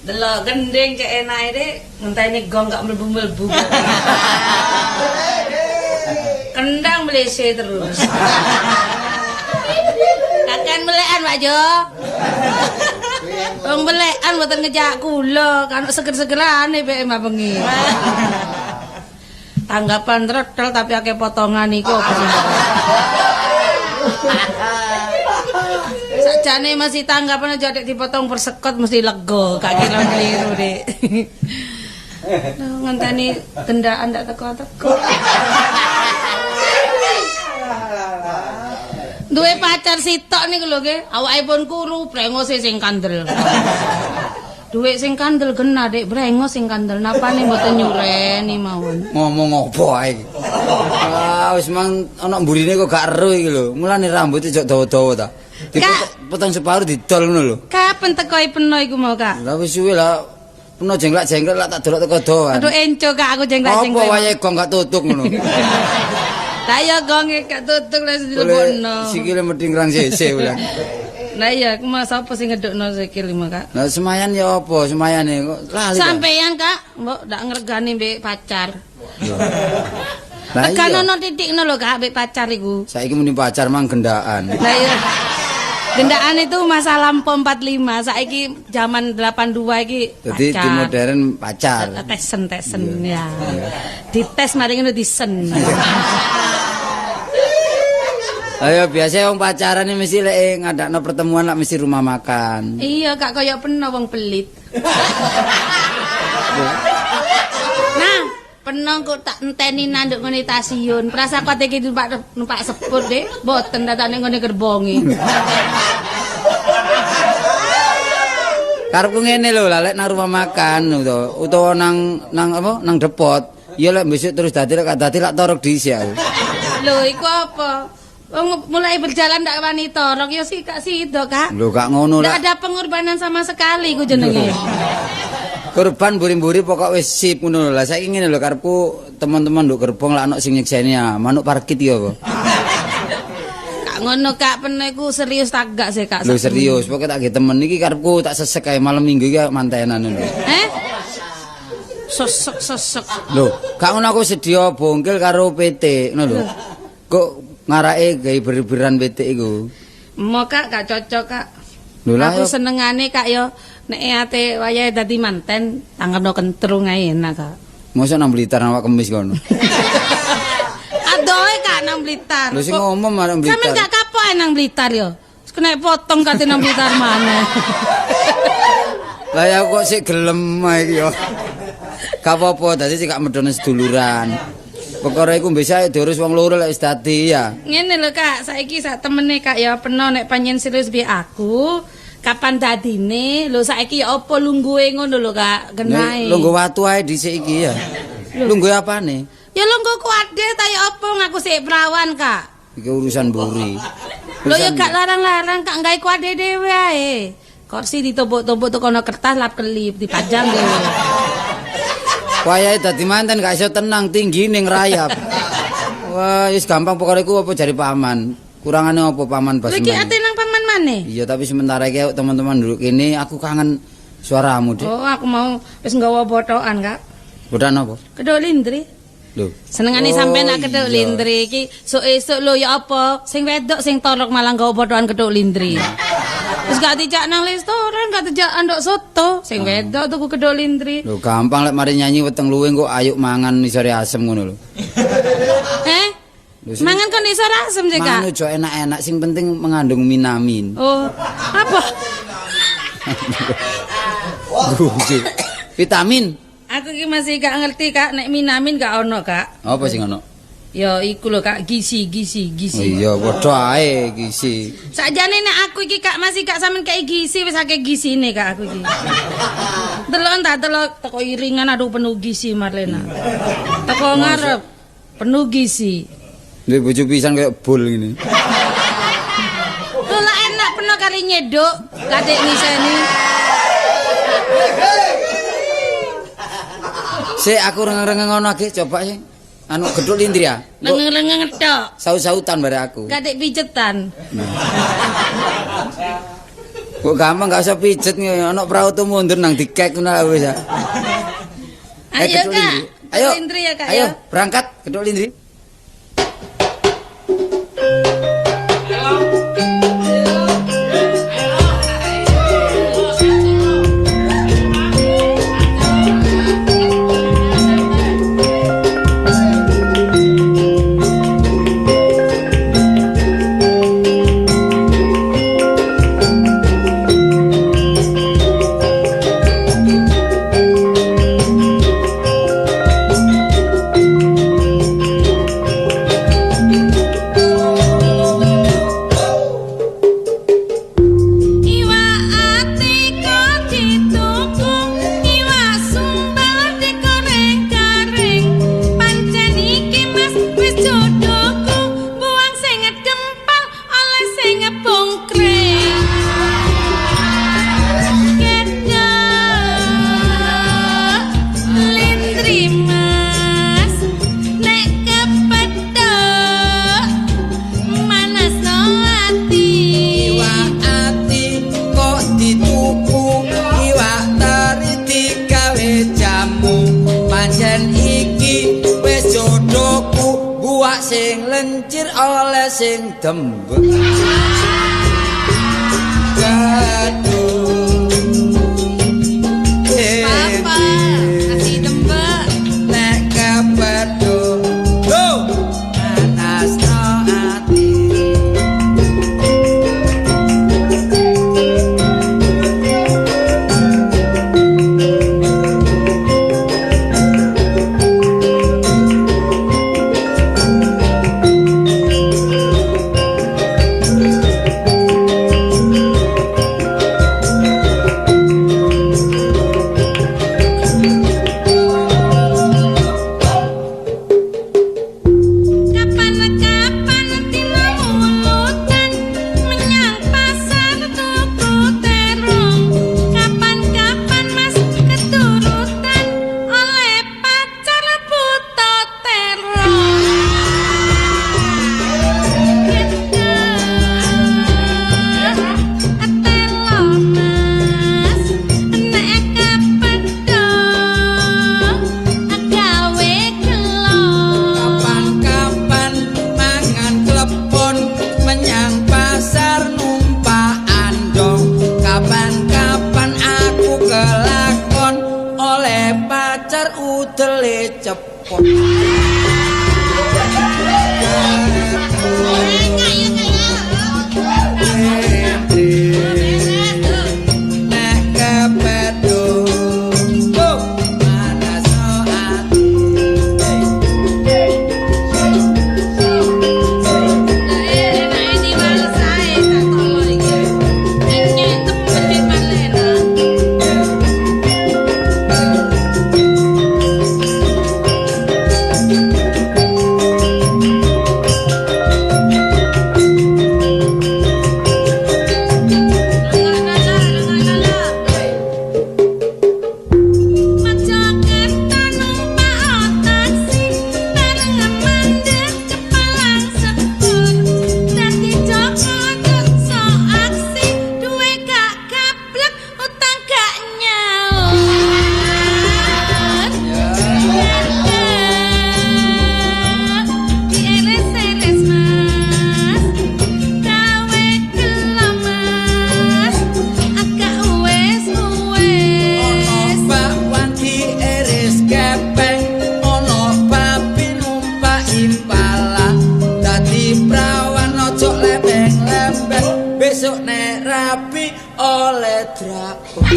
Delok gending cek enake Dik, ngenteni gong gak mlebu-mlebu. Kendang mlese terus. Kakan melekan Pak Jo. Wong melekan mboten ngejak kula, kan seger-segerane pek mbak bengi. Tanggapan tretel tapi akeh potongan iku apa sih? Sakjane masih tanggapan aja dek dipotong persekot mesti lega, gak kira keliru Dik. Ngenteni gendaan ndak teko-teko. Duwe pacar sitok niku lho nggih, awake pun kuru, brengose sing kandel. Duit sing kandel genah Dik, brengos sing kandel napane mboten nyureni mawon. Ngomong opo ae iki? Ah wis mang ana mburine kok gak ero iki lho. Mulane rambute jok dawa-dawa ta. Dipotong separuh didol ngono lho. Kapan tekoe peno iku mau, Kak? Lah wis suwe lah. Peno jengklak-jengklak lah tak delok teko doan. Aduh enco Kak aku jengklak-jengklak. Apa wayahe gong gak tutuk ngono. Lah iya gonge gak tutuk lah dilebokno. Sikile mething rang sese ulang. Lah iya, aku mau sapa sing ngedukno sikil lima, Kak? Lah semayan ya apa semayane kok lali. Sampeyan, Kak, mbok ndak ngregani mbek pacar. Lah iya. Tekan ono titikno lho, Kak, mbek pacar iku. Saiki muni pacar mang gendaan. Lah iya. Gendaan itu masa lampau 45, saiki zaman 82 iki Dadi di modern pacar. Tesen-tesen ya. Dites mari ngono disen. Ayo biasa wong pacaran ini mesti lek ngadakno pertemuan lak mesti rumah makan. Iya, Kak, koyo peno wong pelit. Nah, peno kok tak enteni nanduk ngene stasiun. Prasa kuat iki numpak sepur, Dik. Mboten tatane ngene gerbonge. Karepku ngene lho, lah lek nang rumah makan utawa nang nang apa nang depot. Ya lek besok terus dadi lek dadi lak torok dhisik aku. Lho, iku apa? Wong mulai berjalan ndak wani torok ya sih Kak sido, Kak. Lho gak ngono lah. Ndak ada pengorbanan sama sekali ku jenenge. Korban mburi-mburi pokok wis sip ngono lho. Lah saiki ngene lho karepku teman-teman nduk gerbong lak ono sing nyekseni ya, manuk parkit ya apa. Kak ngono Kak, peno iku serius tak gak sih Kak? Lho serius, pokoke tak ge temen iki karepku tak sesek kae malam Minggu iki mantenan ngono. Eh? Sesek-sesek. Lho, gak ngono aku sedia bongkel karo PT ngono lho. Kok ngarake gawe ber-beran PT iku. Mo Kak, gak cocok Kak. Lho lah aku senengane Kak yo nek ate wayahe dadi manten tanggepno kentrung ae enak Kak. Mosok nang Blitar awak kemis kono. Adohe Kak nang Blitar. Lho sing ngomong marang Blitar. Sampeyan gak kapok nang Blitar yo. Wis kena potong kate nang Blitar maneh. Lah ya kok sik gelem ae iki yo. Gak apa-apa, dadi sik gak medhone seduluran. Perkara iku bisa diurus wong loro lek wis dadi ya. Ngene lho Kak, saiki sak temene Kak ya peno nek panjen serius bi aku, kapan dadine? Lho saiki ya apa lungguhe ngono lho Kak, genahe. Lungguh watu ae dhisik iki ya. Lungguhe apane? Ya lungguh kuade ta ya apa ngaku sik perawan Kak. Iki urusan mburi. Lho ya gak larang-larang Kak, gawe kuade dhewe ae. Kursi ditumpuk-tumpuk tukono kertas lap kelip dipajang dhewe. Wayahe dadi manten gak iso tenang tinggi ning rayap. Wah, wis gampang pokoke iku apa jare paman. Kurangane apa paman Basman? Iki ate nang paman maneh. Iya, tapi sementara iki teman-teman duduk kene aku kangen suaramu, Dik. Oh, aku mau wis nggawa botokan, Kak. Botokan apa? Kedok lindri. Lho. Senengane sampean nak kedok lindri iki esuk-esuk lho ya apa? Sing wedok sing torok malah nggawa botokan kedok lindri. Wis gak dijak nang restoran, gak dijak andok soto, sing wedok tuku kedok lindri. Lho gampang lek mari nyanyi weteng luwe engko ayuk mangan isore asem ngono lho. Eh? Mangan kon isore asem sih, Kak? Mangan ojo enak-enak, sing penting mengandung minamin. Oh, apa? Vitamin. Aku iki masih gak ngerti, Kak, nek minamin gak ono, Kak. Apa sing ono? Ya iku lho Kak, gizi. Oh iya, padha ae gizi. Sakjane nek aku iki Kak masih gak sampean kei gizi wis akeh gizine Kak aku iki. Delok tak delok teko iringan aduh penuh gizi Marlena. Teko ngarep penuh gizi. Duwe bojo pisan kaya bol ngene. Lho lah enak penuh kali nyeduk, katik ngiseni. Sik aku rengeng-rengeng ngono age coba sih. Anu gedhuk lindri ya. Lengeng-lengeng tok. Saut-sautan bare aku. Katik pijetan. Kok gampang gak usah pijet ana prautu mundur nang dikek ngono wis. Ayo Kak. Ayo. Lindri ya Kak. Ayo berangkat Gedhok Lindri. Sing lencir oleh sing dembek. Gaduh. Papa, kasih dembek. Nek kepethuk, panasno ati. Udele cepot. Nek kepethuk, panasno ati. Besok nek rapi oleh drakon.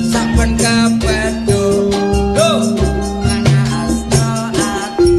Saben kepethuk, panasno ati.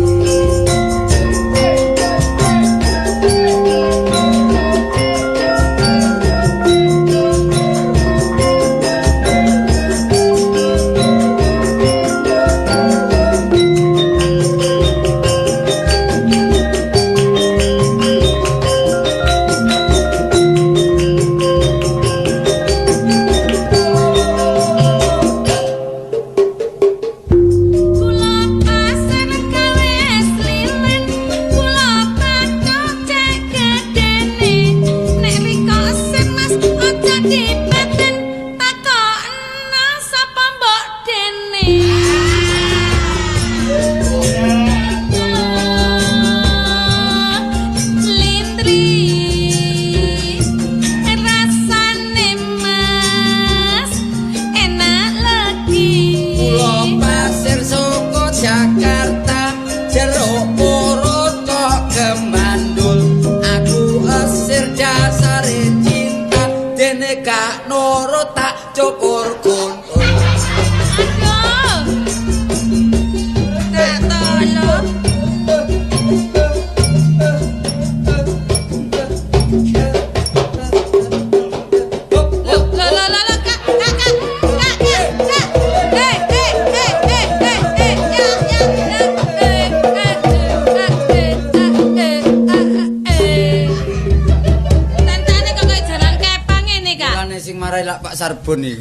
Jeruk purut kok kemandul. Aku esir dasare cinta dene gak nurut tak cukur kuntul. Aduh. Tak tolong. Loh, loh, loh, loh, loh, Kak, Kak, Kak, Kak, Kak, Kak. Eh, eh, eh, eh, eh, eh, ya, ya, ya, eh, eh, eh, eh, eh, eh, eh. Tentane kok kayak jaran kepang ngene, Kak. Mulane sing marai lak Pak Sarbon iki.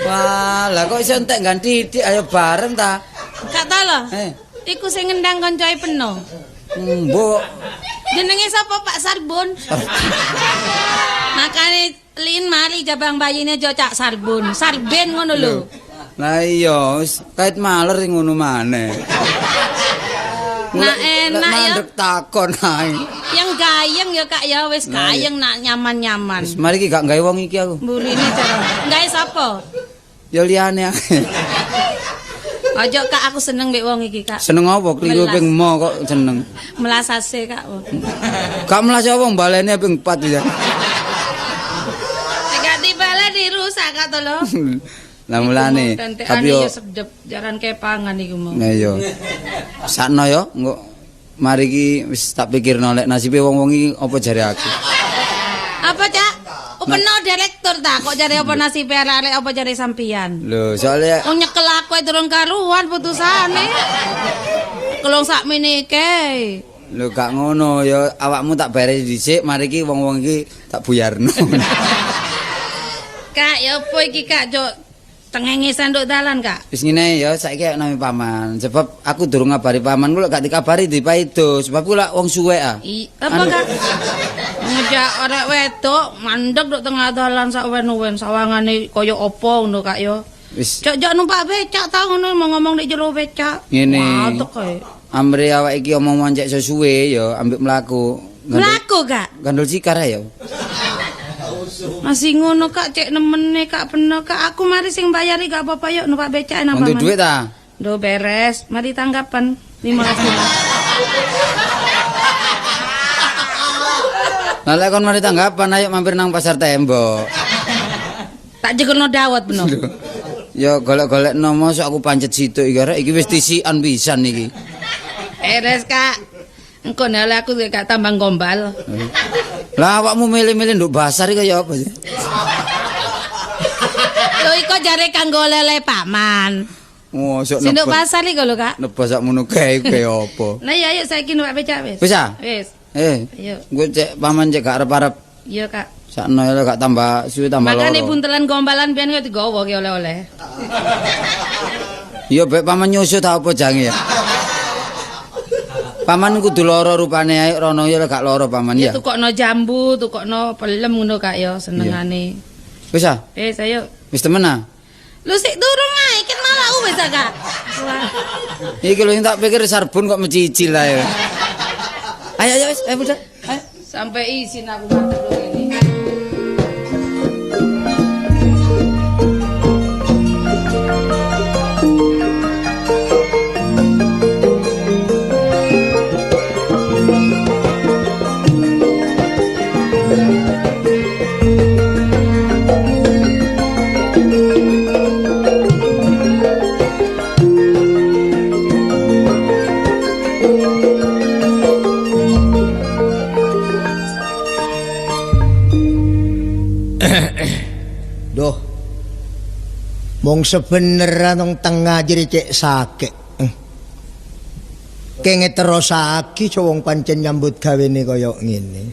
Wah, lah kok iso entek ganti titik ayo bareng ta. Kak Tolo. Eh. Iku sing ngendang koncoe peno. Mbok. Jenenge sapa Pak Sarbon? Makane lin mari jabang bayine aja Cak Sarbon. Sarben ngono lho. Lah iya, wis kait maler sing ngono maneh. Nah, enak ya. Mandek takon ae. Yang gayeng ya Kak ya wis Nah, iya. gayeng nak nyaman-nyaman. Wis mari iki gak gawe wong iki aku. Mburine cara. Gawe sapa? Ya liyane ae. Aja Kak aku seneng mbek wong iki Kak. Seneng apa kliru Melas. ping mo kok seneng. Melasase Kak. Gak melas apa balene ping 4 ya. Nek gak dibales dirusak Kak Tolo. Lah mulane tapi tapi yo yo sedep jaran kepangan iku mau. Nah iya. Sakno yo engko mari iki wis tak pikirno lek nasibe wong-wong iki apa jare aku. Apa Cak? Upeno direktur ta kok jare apa nasibe arek-arek apa jare sampeyan? Lho, soalnya Wong nyekel aku ae durung karuan putusane. Kelong sakmene iki. lho gak ngono ya awakmu tak bayar dhisik mari iki wong-wong iki tak buyarno. Kak, ya apa iki Kak Jok tengengesan nduk dalan Kak? Wis ngene ya saiki nami paman sebab aku durung ngabari paman ku lek gak dikabari dipaido sebab ku lak wong suwek ah. Apa Anu. Kak? Ngejak arek wedok mandek nduk tengah dalan sak wen-wen sawangane kaya apa ngono Kak ya. Wis Jok-jok numpak becak ta ngono mau ngomong nek jero becak. Ngene. Watuk kae. Amre awak iki omong cek sesuwe ya ambek mlaku. Mlaku Kak. Gandul cikar ae ya. Masih ngono Kak cek nemene Kak peno Kak aku mari sing bayari gak apa-apa yuk numpak becak nang Untuk paman. duit ta? Duh beres, mari tanggapan 15.000. Lah lek kon mari tanggapan ayo mampir nang pasar tembok. Tak jegerno dawet peno. Ya golek-golekno mosok aku pancet situk iki arek iki wis tisikan pisan iki. Beres Kak. Engko nek aku gak tambah gombal. Lah awakmu milih-milih nduk pasar iki kaya apa sih? Lho iku jare kanggo lele paman. Mosok Sing nduk pasar iku lho Kak. Nebas sakmono kae kaya apa? Nah iya ayo saiki numpak becak wis. Wis ah? Wis. Eh, Ayo. engko cek paman cek gak arep-arep. Iya Kak. Sakno ya gak tambah suwe tambah loro. Makane buntelan gombalan biyen kok digowo ki oleh-oleh. Iya bek paman nyusu ta apa jange ya? Paman kudu loro rupane ae rono ya gak loro paman Ya ya. tukokno jambu, tukokno pelem ngono Kak ya senengane. Wis ah? Wis ayo. Wis temen ah? Lu sik durung ae ket malah wis ah, Kak. Wah. Iki lho sing tak pikir sarbon kok mencicil ae. Ayo ayo wis, ayo budal. Ayo. Sampai izin aku matur ini. Duh. Mong sebeneran nang tengah jadi cek sakit. Kenge terosaki wong pancen nyambut gawene kaya ngene.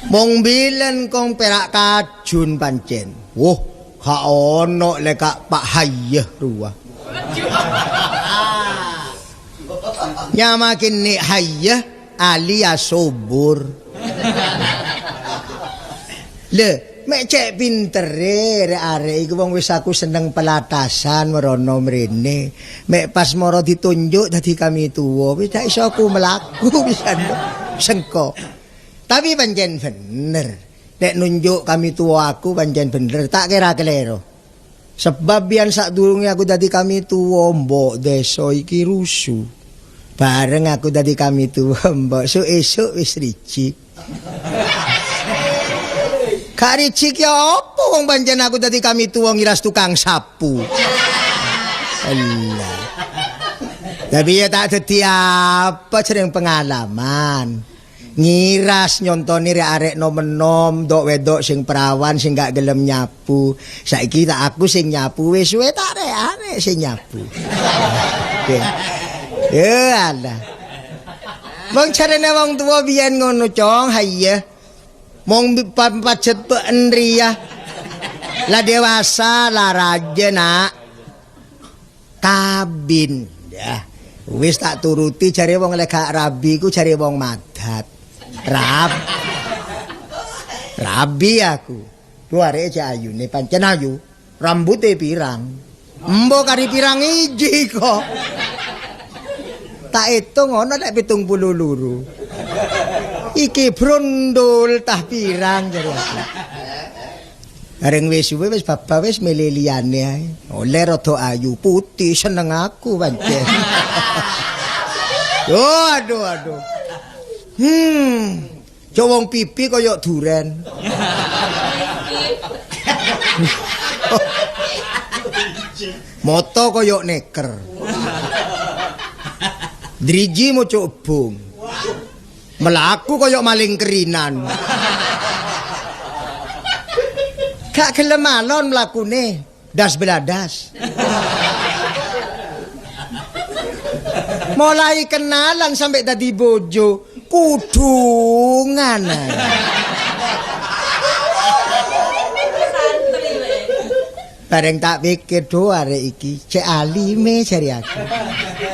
Mong bilen kong perak kajun pancen. Wuh, gak ono lek gak Pak Hayyah ruah. Nyamakin nek Hayyah alias subur. Le, mek cek pintere arek-arek iku wong wis aku seneng pelatasan merono mrene. Mek pas moro ditunjuk dadi kami tuwa, wis gak iso aku mlaku pisan sengko. Tapi pancen bener. Nek nunjuk kami tuwa aku pancen bener, tak kira kelero. Sebab biyen sadurunge aku dadi kami tuwa, mbok desa iki rusuh. Bareng aku dadi kami tuwa, mbok esuk wis ricik. Gak ricik ya apa wong pancen aku dadi kami tuwa ngiras tukang sapu. Allah. Tapi ya tak dadi apa jeneng pengalaman. Ngiras nyontoni arek-arek nom-nom, ndok wedok sing perawan sing gak gelem nyapu. Saiki tak aku sing nyapu, wis suwe tak arek-arek sing nyapu. Ya Allah. Wong jarene wong tuwa biyen ngono, Cong, hayya. Mong pajet enriyah. Lah dewasa lah raja nak. Kabin. Ya. Wis tak turuti jare wong lek gak rabi ku jare wong madat. Rabi aku. Ku arek cek ayune pancen ayu. Rambute pirang. Mbok kari pirang iji kok. Tak hitung ana nek 72. Iki brondol tah pirang jare aku. Bareng wis suwe wis babah wis milih liyane ae. Oleh rada ayu putih seneng aku pancen. Oh, aduh aduh. Cok wong pipi kaya duren. Moto kaya neker. Driji moco bung. Melaku kaya maling kerinan. Gak gelem alon mlakune, das beladas. Mulai kenalan sampai dadi bojo, kudungan. Bareng tak pikir do arek iki, cek alime jare aku.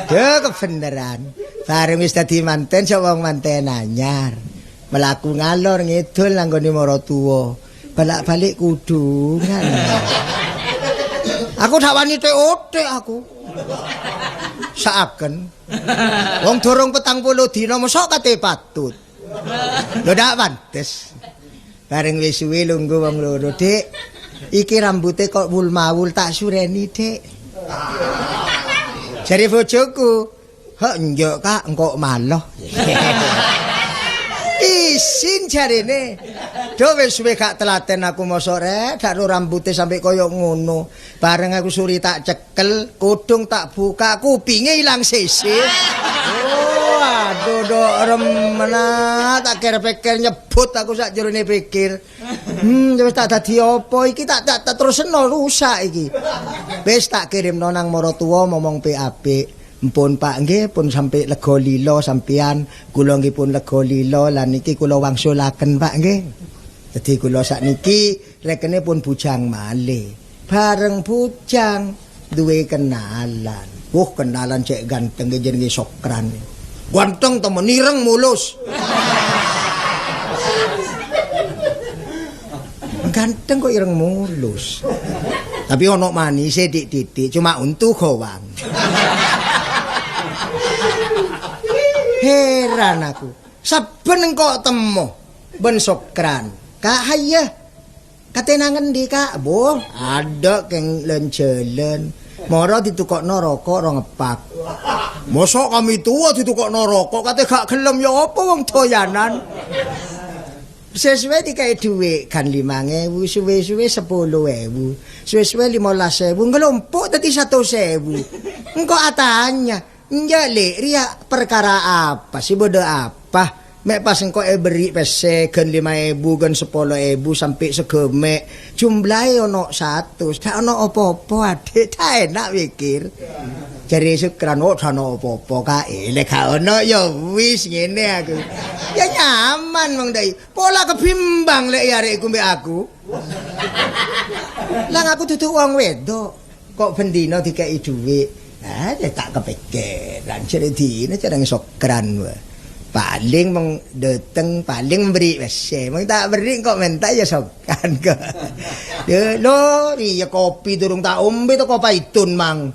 Duh kebeneran. Bareng wis dadi manten sok wong manten anyar. Mlaku ngalor ngidul nang nggone maratuwa. Balak-balik kudungan. Aku tak wani tek-otek aku. Saaken. Wong durung 40 dina mosok kate patut. Lho ndak pantes. Bareng wis suwe lungguh wong loro, Dik. Iki rambute kok wul-mawul tak sureni, Dik. Jare bojoku, "Hek njok Kak, engko maloh." Isin jarene. Do wis suwe gak telaten aku mosok rek, gak ro rambute sampe koyo ngono. Bareng aku suri tak cekel, kudung tak buka, kupinge ilang sisih. Oh, aduh dok remena, tak kira-pikir nyebut aku sak jerone pikir. Wis tak dadi apa iki tak terusno rusak iki. Wis tak kirimno nang maratuwa momong PAB. Mpun Pak nggih pun sampe lega lila sampean, kula nggih pun lega lila lan niki kula wangsulaken Pak nggih. Dadi kula sakniki rekene pun bujang malih. Bareng bujang duwe kenalan. Wuh kenalan cek ganteng jenenge Sokran. Ganteng temen ireng mulus. Ganteng kok ireng mulus. Tapi ono manise titik-titik cuma untu gowang. Heran aku. Saben kok temu ben Sokran. Kak hayah. Kate nang ngendi Kak? Boh, ada keng lenjelen. Moro ditukokno rokok rong epak. Mosok kami tua ditukokno rokok kate gak gelem ya apa wong doyanan. Sesuai dikai dhuwit kan 5.000, suwe-suwe 10.000, suwe-suwe 15.000, ngelompok dadi 100.000. Engko atanya, "Njalik ria perkara apa sih bodoh apa?" Mek pas engko beri pese gen 5.000 gen 10.000 sampai segemek jumlahe ono 100 gak ono apa-apa adik tak enak mikir. Jare Sukran kok gak ono apa-apa kae lek gak ono ya wis ngene aku. Ya nyaman wong ndek. Pola kebimbang lek arek iku mbek aku. Lah aku duduk wong wedok kok bendina dikeki dhuwit. Ah ya tak kepikiran jare dine jeneng Sukran wae. Paling meng dateng paling beri wes meng tak beri kok minta ya sokan kok. Lho iya kopi durung tak ombe to kopi itun mang.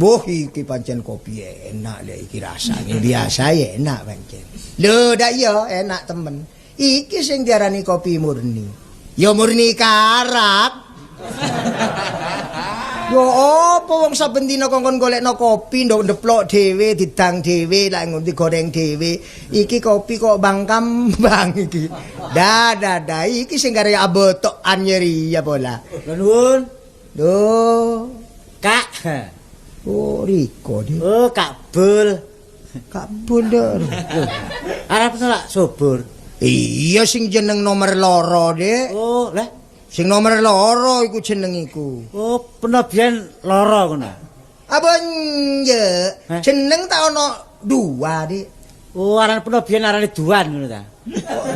Boh iki pancen kopi enak lek iki rasane biasa ya enak pancen. Lho dak iya enak temen. Iki sing diarani kopi murni. Ya murni karak. Yo apa wong saben dina kongkon golekno kopi ndok ndeplok dhewe, didang dhewe, lak ngono digoreng dhewe. Iki kopi kok bangkambang iki. Dah dah dah iki sing kare abotokan nyeri ya bola. Nuwun. Lho, Kak. Oh, Riko dik. Oh, Kak Bul. Kak Bul. Arep nolak subur. Iya sing jeneng nomor loro, Dik. Oh, lah sing nomor loro iku jeneng iku. Oh, peno biyen loro ngono. Apa nje? Jeneng tak ono dua, Dik. Oh, aran peno biyen arane duan ngono ta.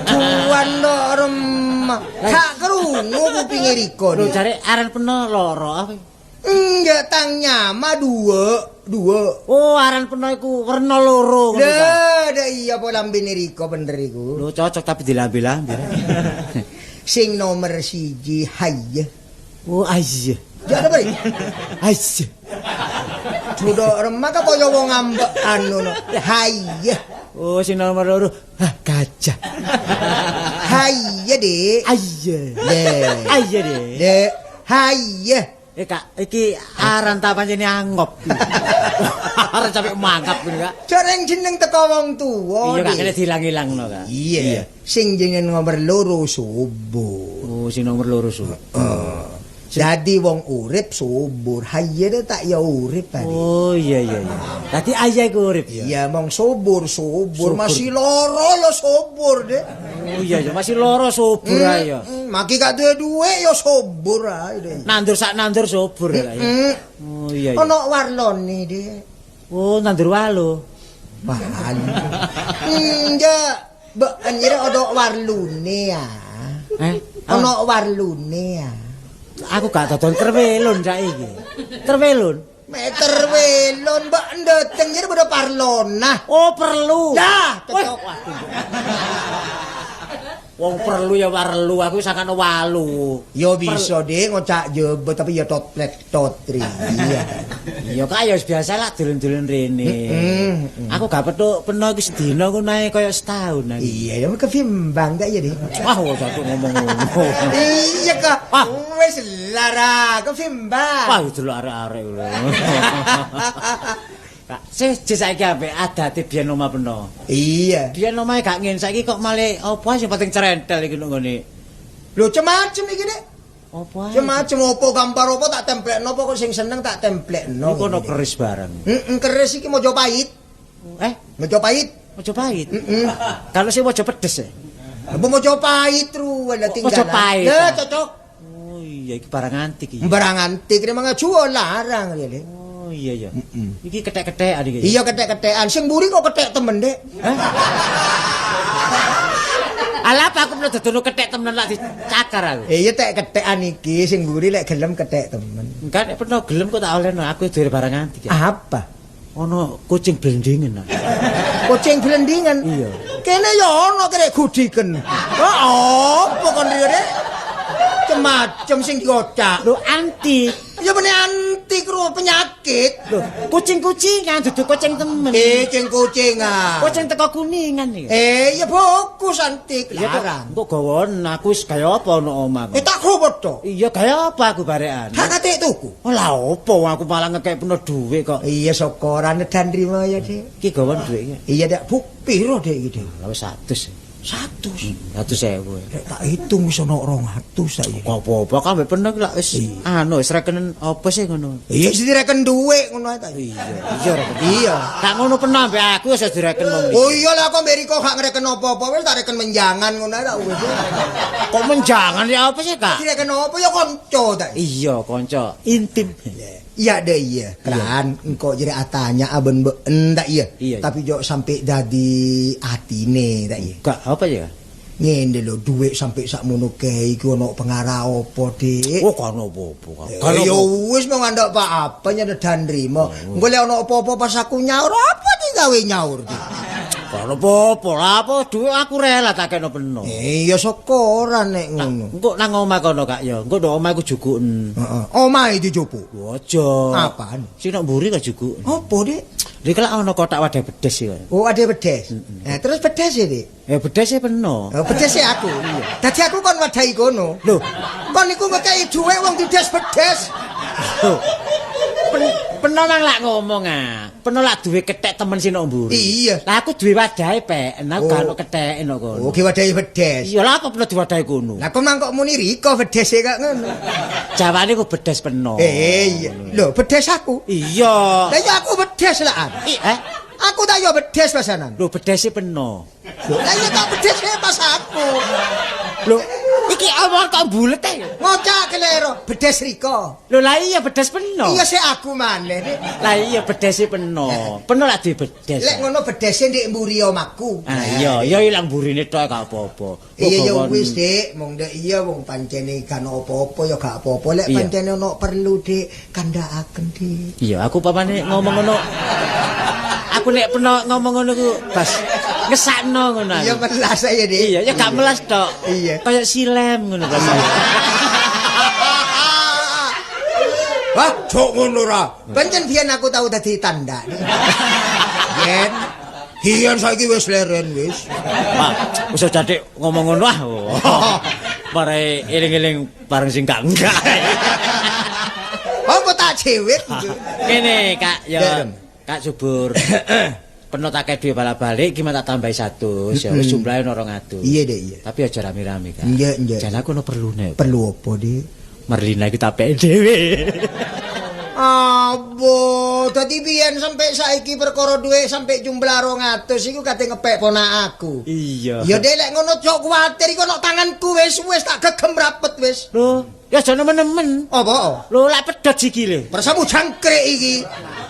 Duan lho remah. Gak krungu kupinge Riko. Lho jare aran peno loro apa? Enggak tang nyama dua. Oh, aran peno iku werna loro ngono ta. Lho, iya apa lambene Riko bener iku. Lho cocok tapi dilambe-lambe. Sing nomor 1 hayya. Oh, ayya. Ya apa iki? Ayya. Duduk remah kok kaya wong ambekan ngono. Hayya. Oh, sing nomor 2, hah gajah. Hayya, Dik. Ayya. Ayya, Dik. Dik. Hayya. Kak, iki aran ta pancene angop. Aran sampe mangkap ngono, Kak. Jareng jeneng teko wong tuwa. Iya, Kak, kene diilang-ilangno, Kak. Iya. Sing jeneng nomor 2 subur. Oh, sing nomor 2 subur. Dadi wong urip subur. Hayya tak ya urip tadi. Oh, iya iya iya. Dadi ayah iku urip ya. Iya, mong subur, subur. Masih loro ya subur, Dik. Oh iya ya, masih loro subur ae ya. Maki gak duwe duwe ya subur ae, Dik. Nandur sak nandur subur ya. Oh iya iya. Ono warlone, Dik. Oh, nandur walu. Walu. Enggak, mbok anjir ono warlune ya. Eh, ono warlune ya. Aku gak dodol terwelun saiki. Terwelun. Meter welon mbok ndeteng jare padha parlona. Oh, perlu. Lah, cocok. Wong perlu ya warlu, aku sakano walu. Ya bisa Dik ngocak jebet tapi ya totlet totri. Iya. Ya kak ya biasa lah dulun-dulun rene. Aku gak petuk peno iki sedina ku nae kaya setahun aku. Iya, ya kebimbang gak ya Dik. Wah, kok aku ngomong ngono. Iya kak. Wis lara kebimbang. Wah, delok arek-arek lho. Kak, sih saiki ambek adate biyen omah peno. Iya. Biyen omahe gak ngene saiki kok malih apa sing penting cerentel iki nang ngene. Lho cemacem iki, Dik. Apa? Cemacem opo gambar opo tak templekno pokok sing seneng tak templekno. Iku ono keris bareng. Heeh, keris iki Mojopahit. Mojopahit. Mojopahit. Heeh. Kalau sing mojo pedes ya. Apa Mojopahit ru wala tinggalan. Mojopahit. Lah cocok. Oh iya iki barang antik iki. Barang antik nek jual larang lho. Oh iya iya. Iki kethek-kethekan iki. Iya kethek-kethekan. Sing mburi kok kethek temen, Dik. Alah apa aku perlu dodono kethek temen lak dicakar aku. Iya tek kethekan iki sing mburi lek gelem kethek temen. Enggak nek peno gelem kok tak olehno aku duwe barang antik. Ya. Apa? Ono kucing blendingen. Kucing blendingen? Iya. Kene ya ono kerek gudiken. Oh, apa kon riyo, Dik? Macem sing diocak. Lho antik. Ya meneh antik ro penyakit. Lho, kucing-kucingan dudu kucing temen. Kucing-kucingan. Kucing teko Kuningan iki. Ya bagus antik larang. Engko gawon aku wis gaya apa ono omah. Tak gowo to. Iya gaya apa aku barekan. Hak kate tuku. Oh lah opo aku malah ngekek peno dhuwit kok. Iya syukuran dan nrimo ya, Dik. Iki gawon dhuwit iki. Iya, Dik. Buk piro Dik iki, Dik? Lah wis 100. 100. 100.000. Nek tak hitung wis ana 200 saiki. Kok apa-apa kan ambek peno iki lak wis anu wis rekenen apa sih ngono. Iya wis direken dhuwit ngono ae ta. Iya, iya reken. Iya. Gak ngono peno ambek aku wis direken wong iki. Oh iya lah kok mbek Riko gak ngreken apa-apa wis tak reken menjangan ngono ae tak wis. Kok menjangan ya apa sih, Kak? Direken apa ya kanca ta. Iya, kanca intim. Iya deh iya. Kan engko jere atanya aben been tak iya. Tapi jok sampai dadi atine tak iya. Gak apa ya? Ngene lho dhuwit sampai sakmono kae iku ana pengarah apa, Dik? Oh, gak ono apa-apa. Ya wis mong andhok Pak apa nyedan nrimo. Engko lek ana apa-apa pas aku nyaur apa digawe nyaur, Dik? Gak apa-apa, lah apa dhuwit aku rela tak kena peno. Iya syukuran nek ngono. Engko nang omah kono Kak ya. Engko ndok omah iku jukuken. Heeh. Omahe dijupuk. Aja. Apaan? Sing nang mburi kok jukuken. Apa, Dik? Lha lak ana kotak wadah bedes iki. Oh, ada bedes. Nah, terus bedes e, Dik. Ya bedese peno. Oh, bedes e aku. Dadi aku kon wadahi kono. Lho, Kon iku ngekeki dhuwit wong dides bedes. lho. Peno nang lak ngomong ah. Peno lak duwe kethek temen sing nang mburi. Iya. Lah aku duwe wadahe pek, aku gak Oh. ono ketheke nang kono. Oh, ki wadahi bedes. Iya lah apa peno diwadahi kono. Lah kok mangkok muni riko bedese kok ngono. Jawane ku bedes peno. Eh, iya. Lho, bedes aku. Iya. Lah iya aku bedes lah. Aku tak yo bedes pasanan. Lho bedese peno. Lah iya tak bedes e pas aku. Lho, iki omong kok bulet e. Ngocak kelero, bedes riko. Lho lah iya bedes peno. Iya sik aku maneh. Dik. Lah iya bedese peno. Peno lak duwe bedes. Lek ngono bedese ndek mburi omahku. Ah iya, ya ilang burine tok gak apa-apa. Iya ya Kok wis Dik, mong Dik iya wong pancene gak ono apa-apa ya gak apa-apa. Lek Iya. pancene ono perlu Dik, kandhakaken Dik. Iya, aku pamane ngomong ngono. Aku nek peno ngomong ngono ku bas ngesakno ngono aku. Iya melas aja Dik. Iya, ya gak melas tok. Iya. Kayak silem ngono rasane. Wah, jok ngono ra. Pancen biyen aku tau dadi tanda. Yen Biyen saiki wis leren wis. Wah, wis aja dik ngomong ngono ah. Mare eling-eling bareng sing gak enggak. Apa tak cewek? Kene, Kak, ya. Dalem. Kak Subur. Peno tak kei dhuwit balik-balik iki tak tambahi 100 ya wis jumlahe 200. Iya, Dik, iya. Tapi aja rame-rame, Kak. Iya, iya. Jan aku ono perlune. Perlu apa, Dik? Merlina iki tak pek dhewe. Abo, dadi biyen sampai saiki perkara dhuwit sampai jumlah 200 iku kate ngepek ponak aku. Iya. Ya Dik, lek ngono jok kuwatir iku ono tanganku wis wis tak gegem rapet wis. Lho, ya aja nemen-nemen. Apa? Lho, lak pedhot sikile. Persamu jangkrik iki.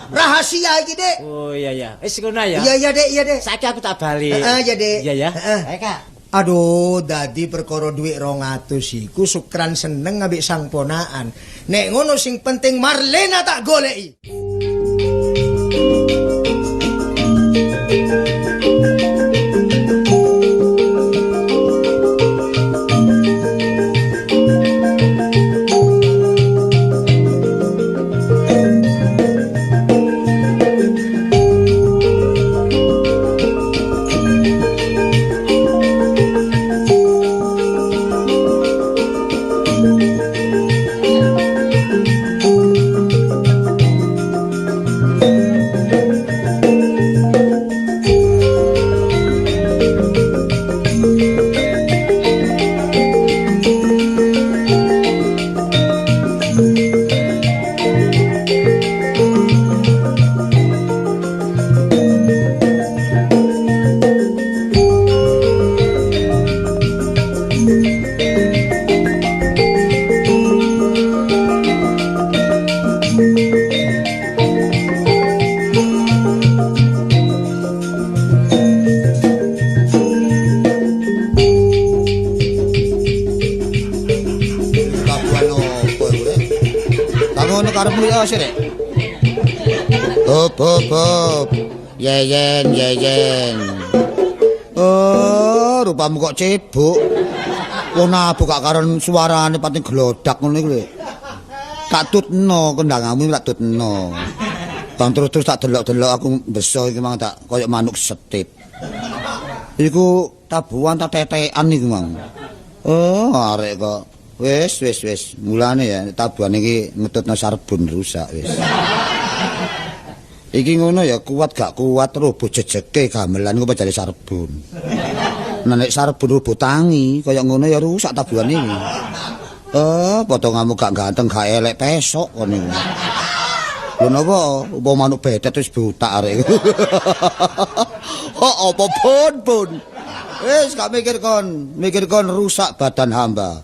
Rahasia iki, Dik. Oh iya iya. Wis ngono ya. Iya iya, Dik, iya, Dik. Saiki aku tak balik. Heeh, iya, Dik. Iya ya. Heeh. Ayo, Kak. Aduh, dadi perkara dhuwit 200 iku sukran seneng ambek sang ponakan. Nek ngono sing penting Marlena tak goleki. Kabuan opo iku rek? Kamu ngono karepmu ya sih rek? Hop hop hop. Yeyen yeyen. Oh, rupamu kok cebok. Wong nabuk gak karon suarane pating glodak ngono iku lho. Tak tutno kendanganmu tak tutno. Bang terus-terus tak delok-delok aku beso iki mang tak koyo manuk setip. Iku tabuhan ta tetekan iku mang. Oh, arek kok. Wis wis wis, mulane ya tabuhan iki ngetutno sarbun rusak wis. Iki ngono ya kuat gak kuat roboh jejeke gamelan ku jare sarbun. Nah nek sarbun roboh tangi kaya ngono ya rusak tabuhan iki. Eh, potonganmu gak ganteng gak elek pesok kon niku. Lho napa upama manuk bedet wis butak arek. Oh, apa pun pun. Wis gak mikir kon, mikir kon rusak badan hamba.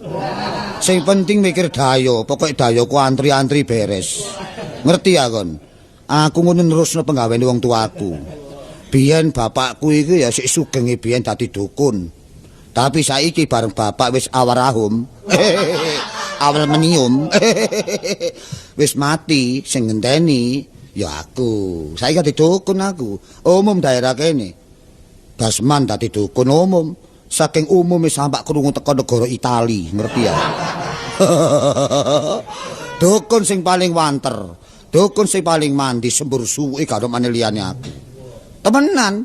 Sing penting mikir dayo, pokoke dayoku antri-antri beres. Ngerti ya kon? Aku ngono nerusno penggaweane wong tuaku. Biyen bapakku iku ya sik sugenge biyen dadi dukun. Tapi saiki bareng bapak wis awarahum. Awal menium. Wis mati sing ngenteni ya aku. Saiki dadi dukun aku. Umum daerah kene. Basman dadi dukun umum. Saking umume sampak krungu teko negara Itali, ngerti ya? Dukun sing paling wanter, dukun sing paling mandi sembur suwuke gak ono maneh liyane aku. Temenan.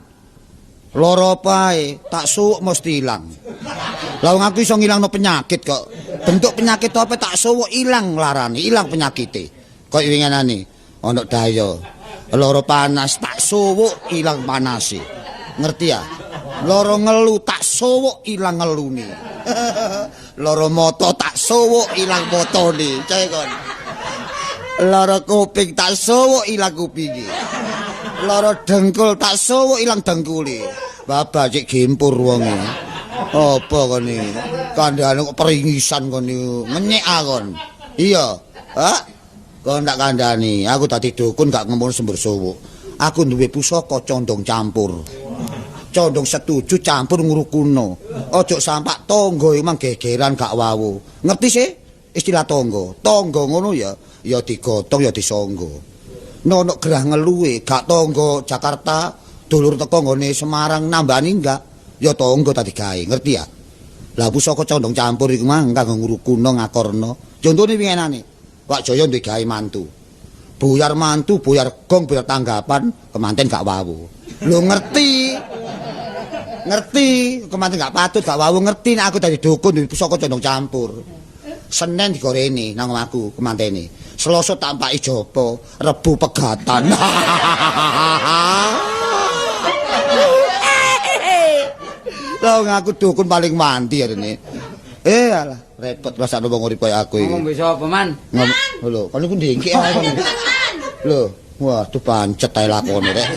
Loro pae, tak suwuk mesti ilang. Lah wong aku iso ngilangno penyakit kok. Bentuk penyakit apa tak suwuk ilang larane, ilang penyakite. Koyo winginane ana dayo. Loro panas tak suwuk ilang panase. Ngerti ya? Loro ngelu tak suwuk ilang ngelune. Loro moto tak suwuk ilang motone. Cek kon. Loro kuping tak suwuk ilang kupinge. Loro dengkul tak suwuk ilang dengkule. Babah cek gempur wonge. Apa kon iki? Kandhane kok peringisan kon niku. Ngenyek kon. Iya. Hah? Kon tak kandhani, aku dadi dukun gak ngemul sembur suwuk. Aku duwe pusaka condong campur. Condong setuju campur ngrukuno. Ojo sampak tangga emang gegeran gak wawu. Ngerti sih? Istilah tangga. Tangga ngono ya, ya digotong ya disangga. Nono gerah ngeluwe, gak tangga Jakarta, dulur teko nggone Semarang nambani enggak, ya tangga tadi gawe, ngerti ya? Lah pusaka condong campur iku mang kanggo ngrukuno ngakorno. Contone winginane, Pak Jaya duwe gawe mantu. Buyar mantu, buyar gong, buyar tanggapan, kemanten gak wawu. Lho ngerti. Ngerti, kemanten gak patut, gak wawu ngerti nek aku dadi dukun duwe pusaka condong campur. Senin digorene nang omahku kemantene. Selasa tak ampaki jopo, Rebu pegatan. Lah ngaku dukun paling mandi arene. Alah, repot rasane wong urip kaya aku iki. Ngomong bisa apa, Man? Lho, kon iku ndingkik ae kon. Lho, waduh pancet ae lakone rek.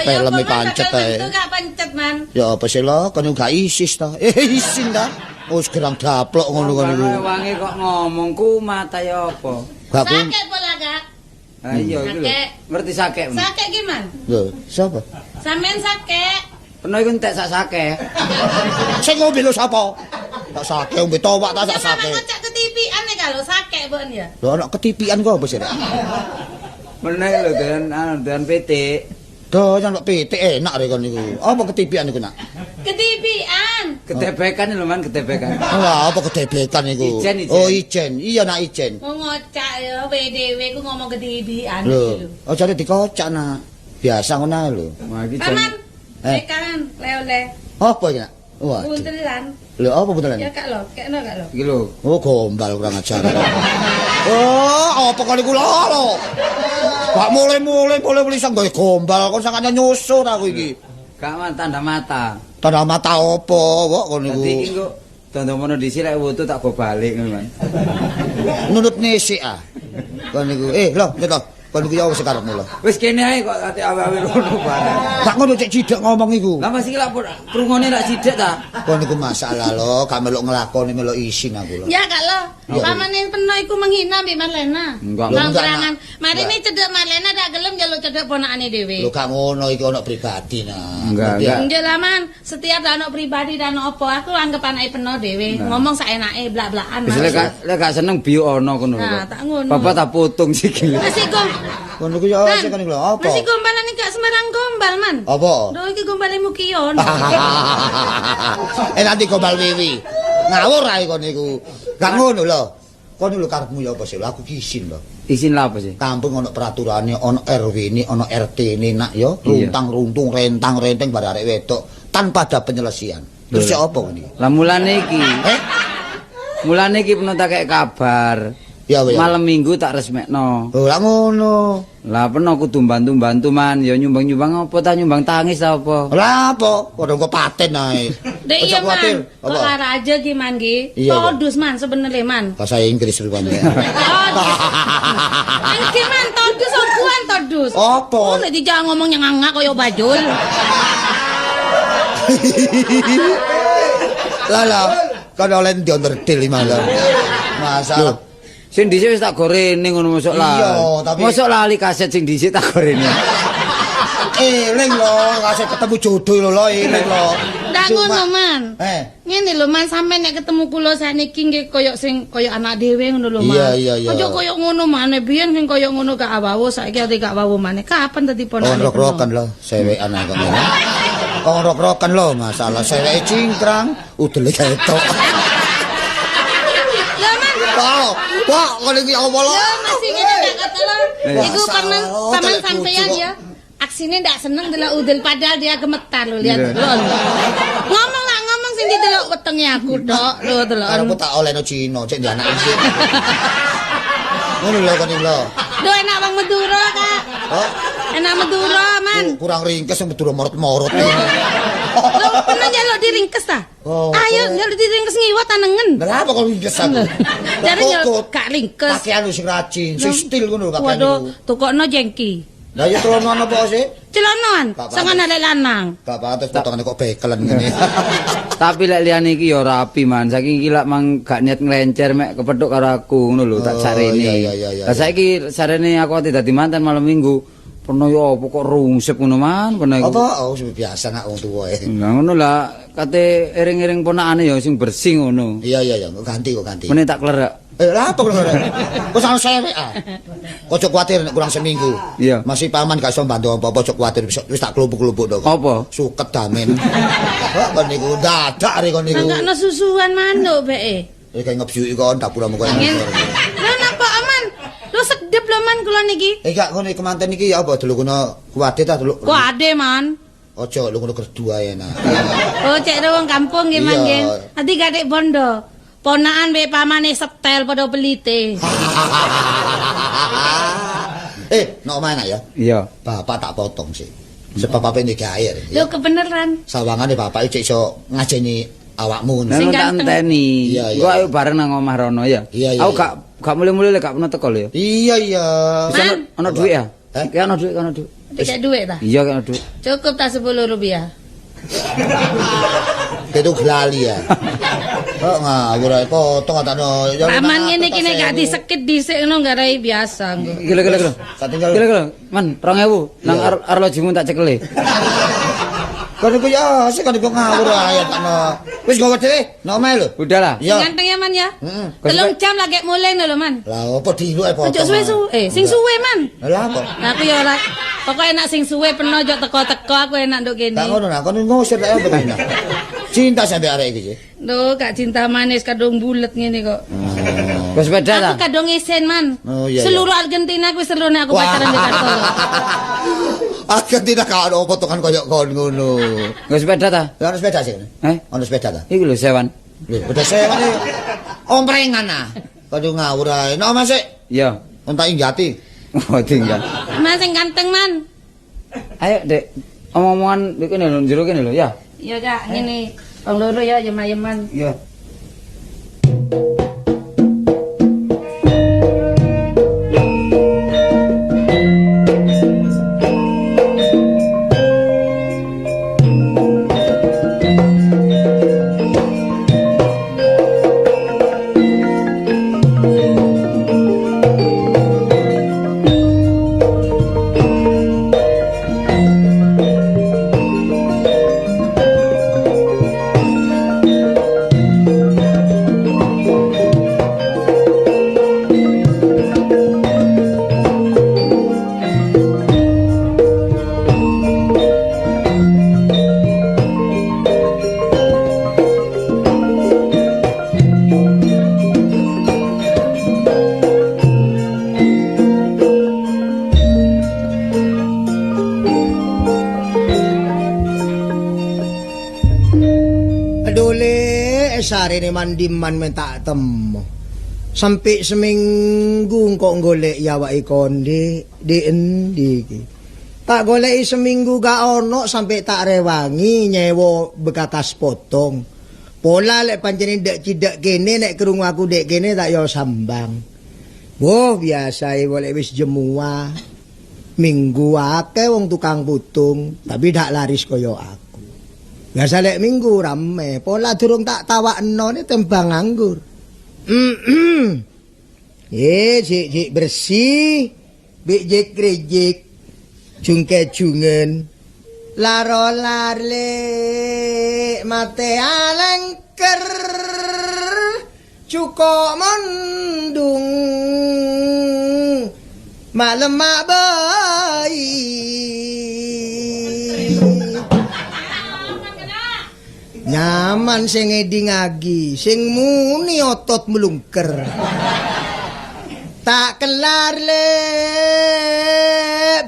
Filme pancet ae. Gak pancet, Man. Ya apa sih lho, kon gak isis ta? Isin ta. Wis gerang daplok ngono kon iku. Wangi kok ngomong kumat ya apa? Gak sakek pola Kak. Ha iya iku lho. Ngerti sakek. Sakek ki, Man. Lho, sapa? Sampeyan sakek. Peno iku entek sak sake. Sing ngombe lho sapa? Tak sake ngombe towak ta sak sake. Sampeyan ketipian nek kalau sakek mbok ya. Lho ana ketipian kok apa sih rek? Meneh lho doyan anu doyan pitik. Doyan kok pitik enak rek kon niku. Apa ketipian iku nak? Ketipian. Ketebekan lho Man, ketebekan. Wah, apa ketebekan iku? Ijen, ijen. Oh, ijen. Iya nak ijen. Wong ngocak ya WDW ku ngomong ketipian. Lho, aja dikocak nak. Biasa ngono ae lho. Wah iki jan. Paman, lele. Apa iki nak? Wah. Buntelan. Lho apa buntelan? Ya kak lho, kekno kak lho. Iki lho. Oh, gombal kurang ajar. Oh, apa kali kula lho? Gak mulai-mulai iso gawe gombal kon sangane nyusur aku iki. Gak man tanda mata. Tanda mata apa kok kon niku? Dadi iki kok dondomono dhisik lek wutu tak go balik ngono, Man. Nunut nesik ah. Kon niku. Lho, lho. Kon niku ya wis karepmu lho. Wis kene ae kok ate awe-awe rono bareng. Gak ngono cek cidek ngomong iku. Lah mas iki lak prungone lak cidek ta? Kon niku masalah lho, gak melok nglakoni melok isin aku lho. Ya gak lho. Pamane peno iku menghina mbek Marlena. Enggak. Terang-terangan. Marine cedek Marlena dak gelem njaluk cedek ponakane dhewe. Lho gak ngono iki ono pribadi nah. Enggak, enggak. Nggih lah Man, setiap ono pribadi dan apa aku anggap anake peno dhewe. Ngomong saenake blak-blakan. Wis lek gak seneng biuk ono ngono lho. Nah, tak ngono. Bapak tak potong sikile. Masih gom. Ngono iku ya sing kon iku lho apa? Masih gombalan iki gak sembarang gombal, Man. Apa? Lho iki gombale Mukion. Nanti gombal Wiwi. Ngawur ae kon iku. Gak ngono lho. Kon lho karepmu ya apa sih lho aku ki isin lho. Isin lha apa sih? Kampung ono peraturane, ono RW-ne, ono RT-ne nak ya, runtang-runtung, rentang-renteng bar arek wedok tanpa ada penyelesaian. Terus ya apa kon iki? Lah mulane iki. Mulane iki peno tak kek kabar. Ya, ya. Malam Minggu tak resmekno. Oh, lah ngono. Lah peno kudu bantu-bantu man, ya nyumbang-nyumbang apa ta nyumbang tangis ta apa? Lah apa? Padha engko paten ae. Dek iya man. Kok lara aja ki man ki. Todus man sebenere man. Bahasa Inggris rupane. Todus. Iki man todus oguan todus. Apa? Oh, nek dijak ngomong nyengangak kaya bajul. Lah lah, kan oleh ndi onderdil malah. Masalah. Sing dhisik wis tak gorene ngono mosok lali. Iya, tapi mosok lali kaset sing dhisik tak gorene. Eling lho, kaset ketemu jodoh lho lho, eling lho. Ndak ngono, Man. Ngene lho, Man, sampean nek ketemu kula saniki nggih koyo sing koyo anak dhewe ngono lho, Man. Iya, iya, iya. Aja koyo ngono maneh biyen sing koyo ngono gak awawu, saiki ate gak awawu maneh. Kapan dadi ponakane? Oh, rok-rokan lho, sewekan ae kok. Kok rok-rokan lho masalah seweke cingkrang, udele ketok. Lho Man. Wah, wah kok iki apa lho? Lho masih ngene gak kata lho. Iku paman sampean ya. Aksine ndak seneng delok udel padahal dia gemetar lho lihat. Ngomong lah ngomong sing didelok wetenge aku tok lho delok. Karepku tak olehno Cina cek ndek anak iki. Ngono lho kon iki lho. Lho enak wong Madura, Kak. Oh. Enak Madura, Man. Kurang ringkes sing Madura morot-morot. Lho pernah njaluk diringkes ta? Ayo njaluk diringkes ngiwa tanengen. Lha apa kok ringkes aku? Jare njaluk gak ringkes. Pakaian sing rajin, sing stil ngono lho pakaian. Waduh, tukokno jengki. Lah ya celonoan apa sih? Celonoan, sing ana lek lanang. Gak pantes potongane kok bekelan ngene. Tapi lek liyane iki ya rapi, Man. Saiki iki lak mang gak niat nglencer mek kepethuk karo aku ngono lho, tak jarene. Lah saiki sarene aku ate dadi manten malam Minggu. Pernah ya apa kok rungsep ngono Man, pernah iku. Apa? Oh, biasa nak wong tuwa e. Lah ngono lah, kate ering-ering ponakane ya sing bersih ngono. Iya iya iya, ganti kok ganti. Meneh tak klerek. Lah apa klerek? Wis ana sewek ah. Ojo kuwatir nek kurang seminggu. Iya. Masih paman gak iso mbantu apa-apa, ojo kuwatir wis tak klumpuk-klumpuk kok. Apa? Suket damen. Kok kon niku dadak arek kon niku. Nangkakno susuan manuk beke. Iki kayak ngebyuki kon dapuramu koyo ngene. Lho napa aman? Lho sedep lho Man kula niki. Eh gak ngono kemanten iki ya apa delok kono kuwade ta delok. Kuwade Man. Ojo lho ngono gerdu ae nah. Oh cek wong kampung nggih Man nggih. Ati gathik bondo. Ponakan mbek pamane setel padha pelite. Nek omah enak ya? Iya. Bapak tak potong sih. Sebab bapak ini gair. Lho kebeneran. Sawangane bapak cek iso ngajeni awakmu ngono. Sing tak enteni. Engko ayo bareng nang omah rono ya. Aku gak mulih-mulih lek gak pernah teko lho ya. Iya iya. Ana dhuwit ya? Ki ana dhuwit, ana dhuwit. Dikek dhuwit ta? Iya, ana dhuwit. Cukup ta 10 rupiah. Ketu glali ya. Kok ngawur ae potong atakno. Paman ngene iki nek gak disekit dhisik ngono garai biasa engko. Iki lho lho. Tinggal. Iki lho, Man, 2000 nang arlojimu tak cekele. Kon iku ya sik kon iku ngawur ae atakno. Wis nggawa dhewe, nek omahe lho. Udah lah. Ganteng ya Man ya. Heeh. 3 jam lagi mulai lho Man. Lah opo diluk ae potong. Ojo suwe-suwe. Sing suwe Man. Lah apa? Lah aku ya ora. Pokoke enak sing suwe peno ojo teko-teko aku enak nduk kene. Gak ngono nah, kon ngusir tak apa kene. Cinta sampe arek iki sih. Lho, gak cinta manis kadung bulet ngene kok. Wis sepeda ta? Aku kadung isen Man. Oh, iya, seluruh Argentina kuwi seru nek aku pacaran di Kartolo. Argentina gak ono potongan koyo kon ngono. Nggo sepeda ta? Lah ono sepeda sih. Eh? Ono sepeda ta? Iku lho sewan. Lho, sepeda sewan iki omprengan ah. Kadung ngawur ae. Nek omah sik. Iya. Entak inggati. Oh, tinggal. Man sing ganteng Man. Ayo, Dek. Omong-omongan iki lho jero kene lho ya. Iya, Kak, ngene. Wong loro ya yem-yeman. Iya. Sarene mandiman men tak temu. Sampai seminggu kok golek awake konde di endi iki. Tak goleki seminggu gak ono sampai tak rewangi nyewa bekakas potong. Pola lek pancene ndek cidek kene nek krungu aku ndek kene tak yo sambang. Wah, biasa e wis jemua. Minggu akeh wong tukang putung, tapi dak laris kaya aku. Biasa lek minggu rame, pola durung tak tawakno ne tembang nganggur. Jik bersih, bik jik rejik, jungke jungen. Laro larle mate alengker, cuko mendung, mak lemak bayi. Nyaman sing ngedingagi, sing muni otot mlungker. Tak kelar lek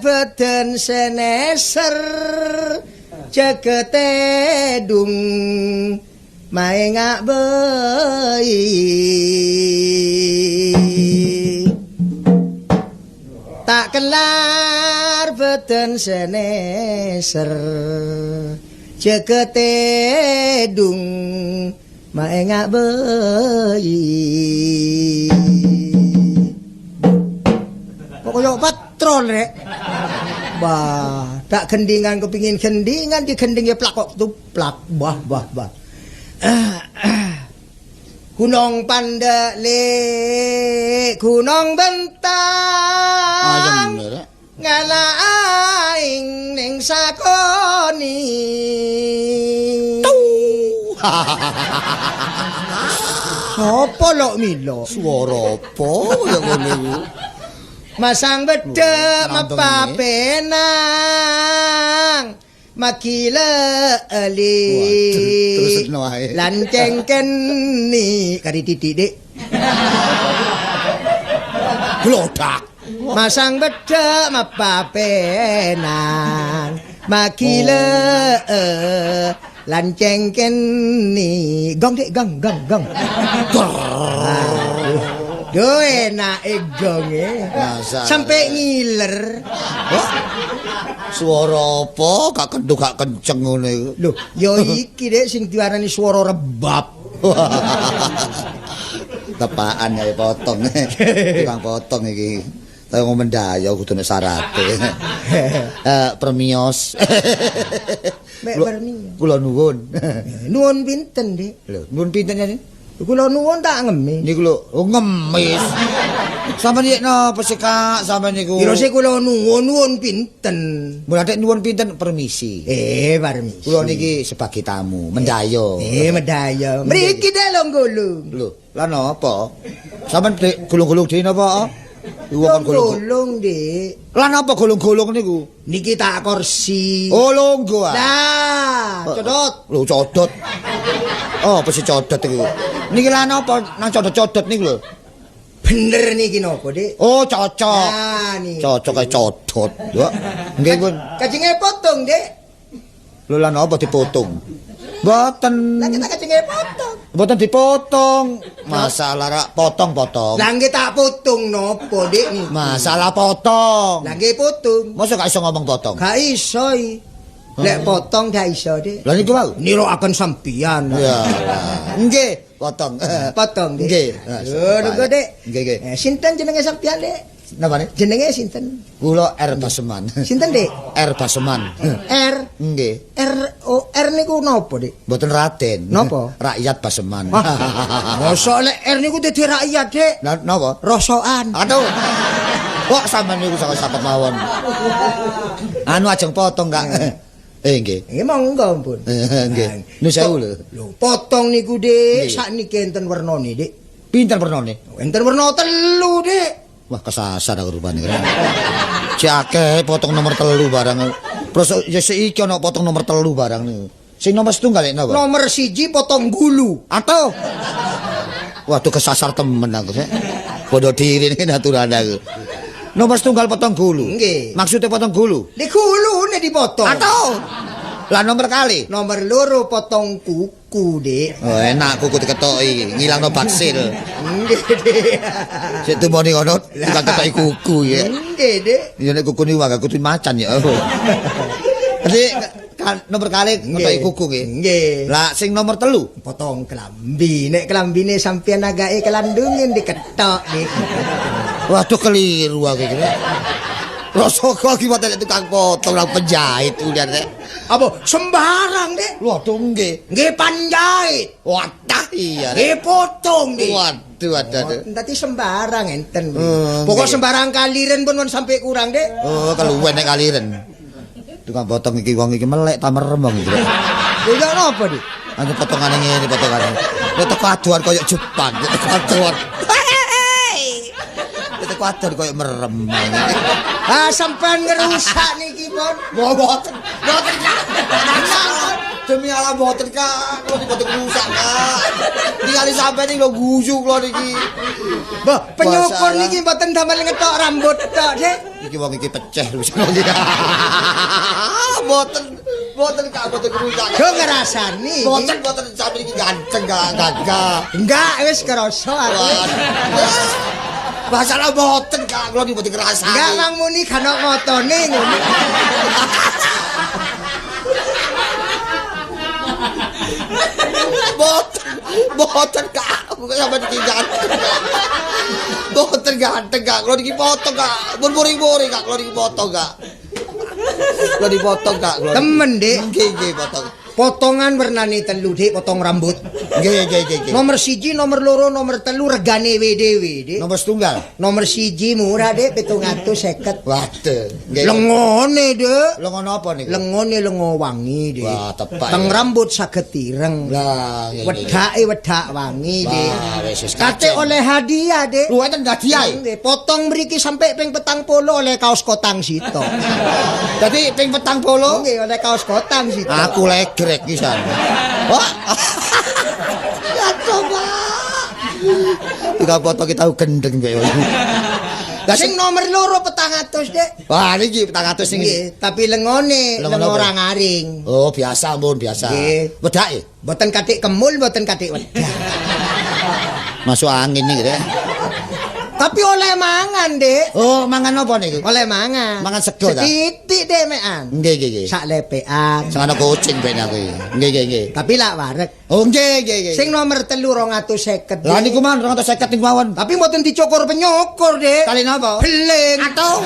beden seneser jegete dung maengak bei. Tak kelar beden seneser jegete dung maengak bei. Kok koyo patrol rek. Wah, tak gendingan kepingin gendingan digendinge plak kok tuplak. Wah, wah, wah. Gunung Pandek le, Gunung Bentang. Ngalaing ning sakoni. Sopo lok milo? Swara apa ya ngono iku? Masang bedhek mepapenang magile eli terusno wae lan cengkeni kari titik Dik. Glodak. Masang bedhek mepapenang magile lan cengkeni gong Dik, gong gong gong. Duh enake gonge. Sampai ngiler. Oh, suara apa? Gak kenduk gak kenceng ngono iku. Lho, ya iki Dik sing diarani swara rebab. Tepaan ya potong. Tukang potong iki. Kaya ngomong mendayo kudu nek syarate. Permios. Mek permios. Kula nuwun. Nuwun pinten, Dik? Lho, nuwun pinten ya? Kula nuwun tak ngemis. Niku lho, oh, ngemis. Sampeyan iki napa sih, Kak? Sampeyan niku. Kira sih kula nuwun nuwun pinten. Mulate nuwun pinten permisi. Permisi. Kula niki sebagai tamu, mendayo. Mendayo. Mriki dek lho gulung. Lho, lha napa? Sampeyan dek gulung-gulung dhewe napa? Wong gulung, Dik. Lah napa gulung-gulung niku? Niki tak kursi. Oh, longgo ah. Lah, codot. Lho, codot. Oh, apa sih codot iku? Niki lha napa nang codot-codot niku lho? Bener niki napa, Dik? Oh, cocok. Nah, niki. Cocok kae codot. Lho, nggih pun. Kajenge potong, Dik. Lho lha napa dipotong? Mboten. Lah kita kajenge potong. Mboten dipotong. Masalah rak potong-potong. Lah nggih tak potong napa, Dik niki? Masalah potong. Lah nggih potong. Mosok gak iso ngomong potong? Gak iso iki. Lek potong gak iso, Dik. Lah niku wau. Nirokaken sampeyan. Ya. Nggih, potong. Potong, Dik. Nggih. Lho, nunggu, Dik. Nggih, nggih. Sinten jenenge sampeyan, Dik? Napa nih? Jenenge sinten? Kula R Baseman. Sinten, Dik? R Baseman. R. Nggih. R O R niku napa, Dik? Mboten Raden. Napa? Rakyat Baseman. Mosok lek R niku dadi rakyat, Dik. Lah napa? Rosokan. Aduh. Kok sampean niku sak-sak mawon. Anu ajeng potong, Kak. Nggih. Nggih monggo pun. Nggih. Nu sewu lho. Lho, potong niku, Dik, sakniki enten wernane, Dik. Pinten wernane? Enten werna 3, Dik. Wah, kesasar aku rupane. Cek akeh potong nomor 3 barang. Terus ya seiki ana potong nomor 3 barang niku. Sing nomor setunggal nek napa? Nomor 1 potong gulu. Atau waduh kesasar temen aku. Bodoh diri ini aturan aku. Nomor setunggal potong gulu. Nggih. Maksudnya potong gulu? Di gulune dipotong. Atau lah nomor kali? Nomor 2 potong kuku, Dik. Oh, enak kuku diketoki, ngilangno baksil. Nggih, Dik. Sik tumoni ngono, tukang ketoki kuku ya. Nggih, Dik. Ya nek kuku niku agak kudu macan ya. Jadi nomor kali ngetoki kuku nggih. Nggih. Lah sing nomor 3 potong kelambi. Nek kelambine sampeyan agake kelandungin diketok, Dik. Waduh keliru aku iki. Rasa kok iki patek tukang potong nang penjahit ulian rek. Apa sembarang, Dik? Waduh nggih. Nggih panjahit. Wadah iya. Nggih potong, Dik. Waduh waduh. Dadi sembarang enten. Pokok sembarang kaliren pun sampai kurang, Dik. Oh, keluwen nek kaliren. Tukang potong iki wong iki melek ta merem wong iki. Lho ya napa, Dik? Anu potongane ngene potongane. Nek teko aduan koyo Jepang, teko aduan. Teko aduan koyo merem. Ah, sampean ngerusak niki, Pon. Mboten. Mboten. Demi Allah mboten, Kak. Kula niki mboten rusak, Kak. Ningali sampean iki lho guyu kula niki. Mbah, penyukur niki mboten damel ngetok rambut tok, Dik. Iki wong iki peceh lho. Mboten, mboten Kak, mboten rusak. Yo ngrasani. Mboten, mboten sampean iki ganteng, Kak, gagah. Enggak, wis kerasa aku. Masalah mboten, Kak, kula niki mboten ngrasani. Enggak mang muni gak ono motone ngono. Mboten, mboten Kak, bukan sampean iki ganteng. Mboten ganteng, Kak, kula niki potong, Kak. Mun muring-muring, Kak, kula niki potong, Kak. Kula dipotong, Kak, kula. Temen, Dik. Nggih, nggih, potong. Potongan wernane telu, Dik, potong rambut. Nggih, nggih, nggih, nggih. Nomor 1, nomor 2, nomor 3 regane dhewe, Dik. Nomor setunggal. Nomor 1 murah, Dik, 750. Waduh. Nggih. Lengone, Dik. Lengo napa niku? Lengone lengo wangi, Dik. Wah, tepak. Teng rambut saged ireng. Lah, nggih, nggih. Wedake wedak wangi, Dik. Wah, wis wis Kate oleh hadiah, Dik. Lho, enten hadiah. Nggih, potong mriki sampai ping 40 oleh kaos kotang sito. Dadi ping 40? Nggih, oleh kaos kotang sito. Aku legrek pisan. Wah. Ya coba. Tukang potong kita gendeng kowe. Lah sing nomor 2 400, Dik. Wah, niki 400 sing nggih, tapi lengone Lengo lengo napa? ora ngaring. Oh, biasa ampun, biasa. Nggih. Wedake. Mboten katik kemul, mboten katik wedak. Masuk angin niki, Rek. Tapi oleh mangan, Dik. Oh, mangan apa niku? Oleh mangan. Mangan sego ta? Setitik, Dik, mekan. Nggih, nggih, nggih. Sak lepekan. Sing ana kucing ben aku iki. Nggih, nggih, nggih. Tapi lak wareg. Oh, nggih, nggih, nggih. Sing nomor 3 250. Lah niku mawon 250 niku mawon. Tapi mboten dicukur penyukur, Dik. Kali napa? Beling. Atuh.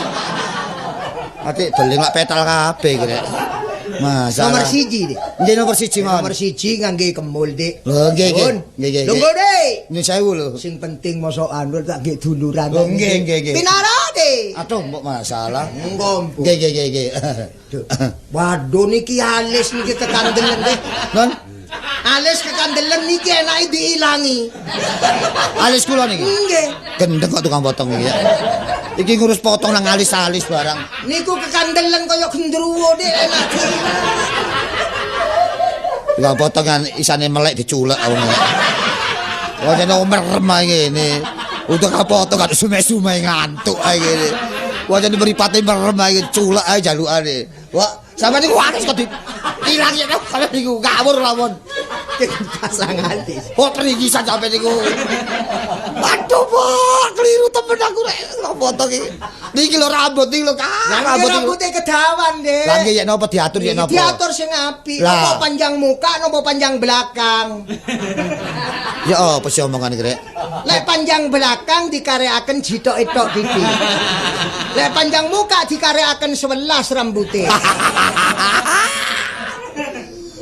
Ati beling lak petal kabeh iki, Rek. Masalah. Nomor 1, Dik. Nggih nomor 1 mawon. Nomor 1 ngangge kemul, Dik. Lho nggih nggih. Pun. Nggih nggih. Lungguh, Dik. Nyun sewu lho. Sing penting mosok anu tak nggih duluran. Lho nggih nggih nggih. Pinara, Dik. Aduh mbok masalah. Ngompo. Nggih nggih nggih nggih. Waduh niki alis niki kekandelen, Dik. Non, Alis kekandelen niki enake diilangi. alis kula niki. Nggih. Gendeng kok tukang potong iki ya. Iki ngurus potong nang alis-alis barang. Niku kekandelen kaya gendruwo, Dik, enak diilangi. Tukang potong kan isane melek diculek wong. Wong jane merem ae ngene. Untuk potong kan sume-sume ngantuk ae ngene. Wong jane mripate merem ae culek ae jalukane. Wah, sampeyan niku alis kok diilangi sampeyan niku ngawur lawon. Pasang alis. Oh, peringisan sampeyan niku. Aduh, Pak, keliru temen aku rek potong iki. Niki lho rambut niki lho, Kak. Lah Rambut niku. rambute kedawan, Dik. Lah nggih yen napa diatur yen napa? Diatur sing apik. Lah. Napa panjang muka, napa panjang belakang. Ya apa sih omongan iki rek? Lek panjang belakang dikarekaken jithok-ithok titik. Lek panjang muka dikarekaken 11 rambute.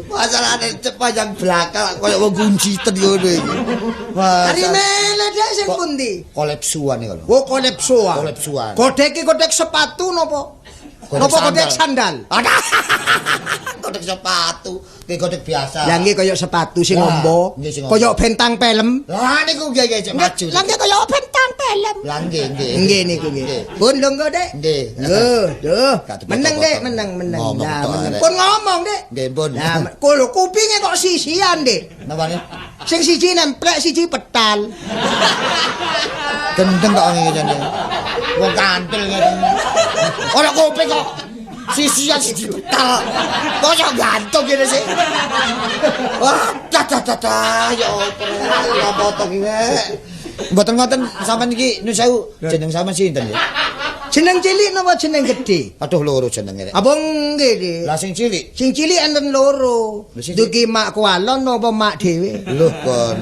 Masalahane panjang belakang koyo wong kunciten ngono iki. Ari Masalah mele Dik sing Kok- pundi? kolepsuan iki lho. Oh kolepsuan. Kolepsuan. Godhek iki godhek sepatu napa? Godhek Napa godhek sandal? Aduh. Godhek sepatu, ki godhek biasa. Lah nggih kaya sepatu sing Lah, ombo, nggih, sing ombo. kaya bentang pelem. Lah niku nggih nggih cek maju. Lah nggih kaya bentang pelem. Lah nggih nggih. Nggih niku nggih. Pun lungguh, Dik. Nggih. Lho, duh. Gak dipotong-potong. Meneng, Dik, meneng, meneng. Ngomong Lah, tok, meneng. arek. Pun ngomong, Dik. Nggih, pun. Lah, kulo kupinge kok sisian, Dik. Napa ne? Sing siji nemplek, siji petal. Gendeng kok ngene jane. Wong kantil ngene. Ora kuping kok sisian siji petal. Kok iso gantung ngene sih? Wah, dah dah dah dah ya apa ora potong iki. Mboten ngoten sampean iki nyun sewu jeneng sampean sinten ya? Jeneng cilik napa jeneng gedhe? Aduh loro jenenge rek. Apa nggih, Dik? Lah sing cilik. Sing cilik enten loro. Lho, sing Dugi mak kualon napa mak dhewe? Lho kon.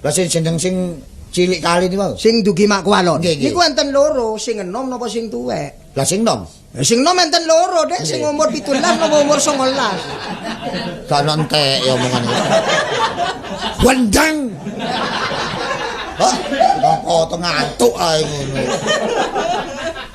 Lah sing jeneng sing cilik kali niku mau. Sing dugi mak kualon. Nggih, nggih. Niku enten loro, sing enom napa sing tuwek? Lah sing nom. Lah, sing nom enten loro, Dik, sing umur 17 napa umur 19. Gak ono entek ya omongan iki. Wendeng. Hah, kok potong ngantuk ae ngono.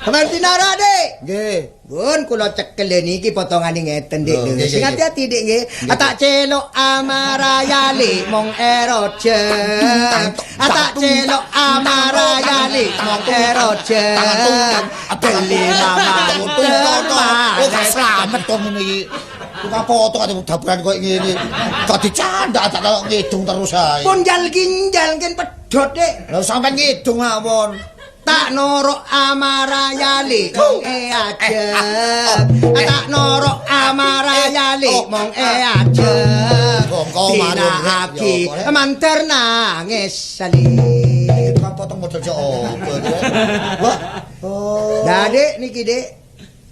Sampeyan pinara, Dik. Nggih. Bun kula cekel niki potongane ngeten, Dik. Lho, nggih, Sing nggih, hati-hati, Dik nggih. Tak celuk amarayali mong erojeng. Tak celuk amarayali mong erojeng. Beli mama Oh, gak slamet kok ngono iki. Tukang potong ate daburan koyo ngene. Kok dicandak tak ngidung terus ae. Punjal ginjal ngen pedhot, Dik. Lah sampean ngidung mawon. Tak norok amarayali mong e ajeg. Tak norok amarayali mong e ajeg. Dinakake manter nangis sali. Tukang potong model jo opo. Wah. Oh. Lah Dik niki Dik.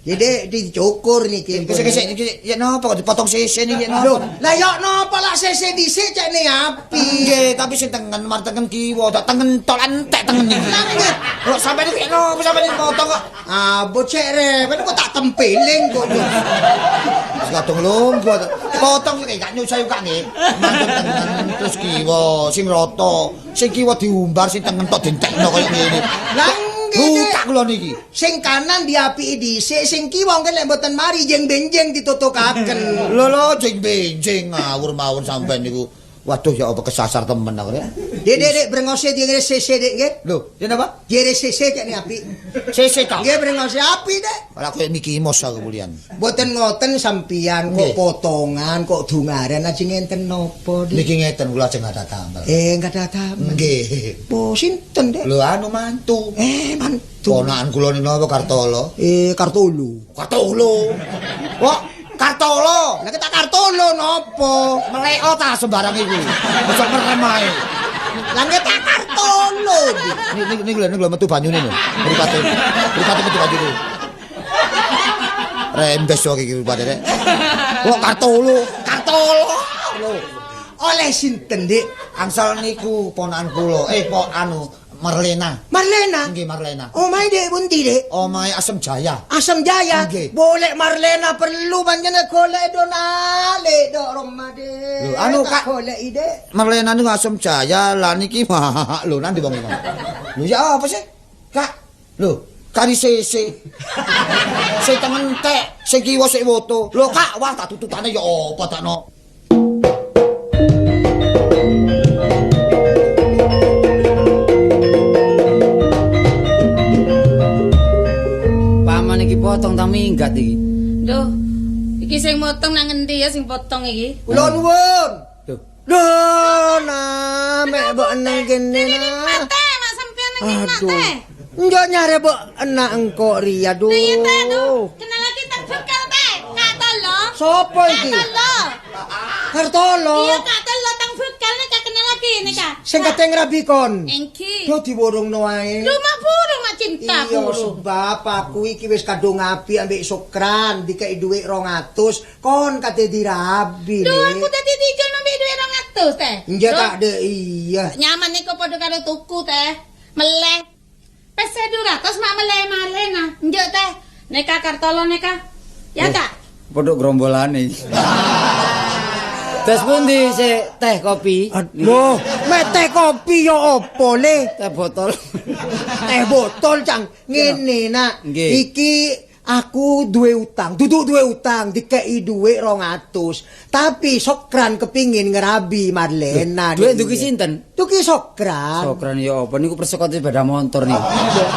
Dik dicukur niki. Sik iki ya napa kok dipotong sisih niki napa? Lho, lah ya napa lak sisih dhisik cekne api. Nggih, tapi sing tengen mar tengen kiwa, tak tengen tok entek tengen iki. Lho sampean iki napa sampean iki potong kok? Abot cek rewel kok tak tempeling kok. Wis kadung lungguh. Potong iki gak nyusah kak nggih. Mantun tengen terus kiwa, sing rata, sing kiwa diumbar, sing tengen tok dientekno koyo ngene. Lah buka kula niki. Sing kanan diapiki dhisik, sing kiwa engke lek mboten mari jeng benjeng ditutukaken. Lho lho jeng benjeng ngawur mawon sampean niku. Waduh ya apa kesasar temen aku ya. Dik dik dik brengose diere sese dik nggih. Lho, yen apa? Diere sese cekne apik. Sese ta? Nggih brengose apik dik. Ora koyo Mickey Mouse aku kulian. Mboten ngoten sampeyan kok potongan kok dungaren ajeng enten napa dik? Niki ngeten kula ajeng ngadah damel. Ngadah damel. Nggih. Po sinten dik? Lho anu mantu. Mantu. Ponakan kula niku napa Kartolo? Kartolo. Kartolo. Wah, Kartolo. Lah tak Kartolo napa? Meleko ta sembarang iku. Ojo merem ae. Lah nggih tak Kartolo. Niki niki lho metu banyune lho. Mripate. Mripate metu banyune. Rembes kok iki mripate rek. Kok Kartolo, Kartolo. Lho. Oleh sinten, Dik? Angsal niku ponakan kula. Kok anu Marlena. Marlena? Nggih, Marlena. Omahe Dik pundi, Dik? Omahe Asem Jaya. Asem Jaya? Nggih. Boleh Marlena perlu panjenengan golek donale dok Roma, Dik. Lho, anu Kak golek Dik. Marlena niku Asem Jaya, lah niki mah lho nanti wong iki. Lho ya apa sih? Kak. Lho, kari sese. Sing tengen entek, sing kiwa sik woto. Lho Kak, wah tak tututane ya apa takno. Paman iki potong ta minggat iki. Duh. Iki sing motong nang ngendi ya sing potong iki? Kula nuwun. Duh. Lho, nah, mek mbok eneng kene nah. Teh, mak sampean nang kene teh. Njok nyare mbok enak engkok ri aduh. Kenal lagi tak bekal teh. Kak Tolo. Sopo iki? Kak Tolo. Kartolo. Iya Kak Tolo tang bekal nek gak kenal lagi nek Kak. Sing kate ngrabi kon. Engki. Do diwurungno ae. Lho mak burung mak cinta Iya burung. sebab aku iki wis kadung api ambek Sokran dikeki dhuwit 200 kon kate dirabi. Lho aku dadi dijol ambek dhuwit 200 teh. Nggih tak dek iya. Nyaman niku padha karo tuku teh. Meleh. Pese 200 mak meleh maleh nah. Njuk teh. Neka Kartolo neka. Ya Kak. Padha grombolane. Terus pundi sik teh kopi? Aduh, mek teh kopi ya apa le? Teh botol. Teh botol cang. Ngene nak. Iki aku duwe utang, duduk duwe utang, dikeki dhuwit 200. Tapi Sokran kepingin ngerabi Marlena. Dhuwit nduki sinten? Duki Sokran. Sokran ya apa niku persekot sepeda motor niku.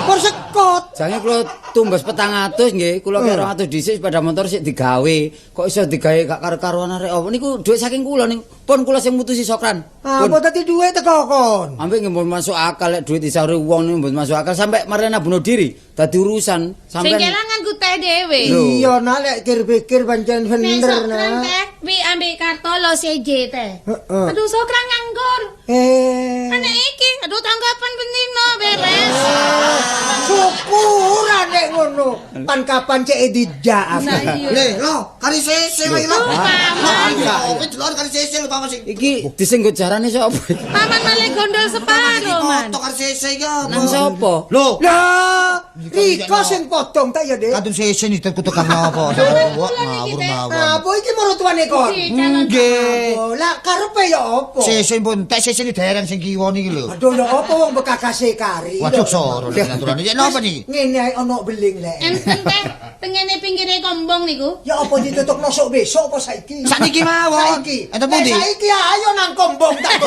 Persekot. Jange kula tumbas 400 nggih, kula kira 200 dhisik sepeda motor sik digawe. Kok iso digawe gak karo-karuan arek apa niku dhuwit saking kula niku. Pun kula sing mutusi Sokran. Apa dadi dhuwit teko kon? Ambek nggih mbon masuk akal lek dhuwit disauri wong niku mbon masuk akal sampai Marlena bunuh diri. Dadi urusan Sing sampean. kelangan ku teh dhewe. Iya nak lek pikir-pikir pancen Nek bener Sokran nak. teh wi ambek Kartolo seje teh. Heeh. Aduh Sokran nganggur. Anek iki, aduh tanggapan bendino beres. Syukuran nek ngono. Pan kapan cek dijak aku. Nah iya. Le, lho, kari sese wae lho. Paman. Oke, delok kari sese lho paman sing. Iki disenggo jarane sapa? Paman malah gondol separo, Man. Foto kari sese iki apa? Nang sapa? Lho, Lah, Riko sing potong ta ya, Dik? Kadung sese nih kutukan apa? Wah, ngawur mawon. Apa iki maratuane kon? Nggih. Lah karepe ya apa? Sese pun tek sese ni dereng sing kiwa niki lho. Aduh ya apa wong bekakase kari. Waduh soro lek naturane. Ya napa niki? Ngene ae ana beling lek. Enten teh tengene pinggire kombong niku. Ya apa ditutupno sok besok apa saiki? Sakniki mawon. Saiki. Enten pundi? Saiki ayo nang kombong tak.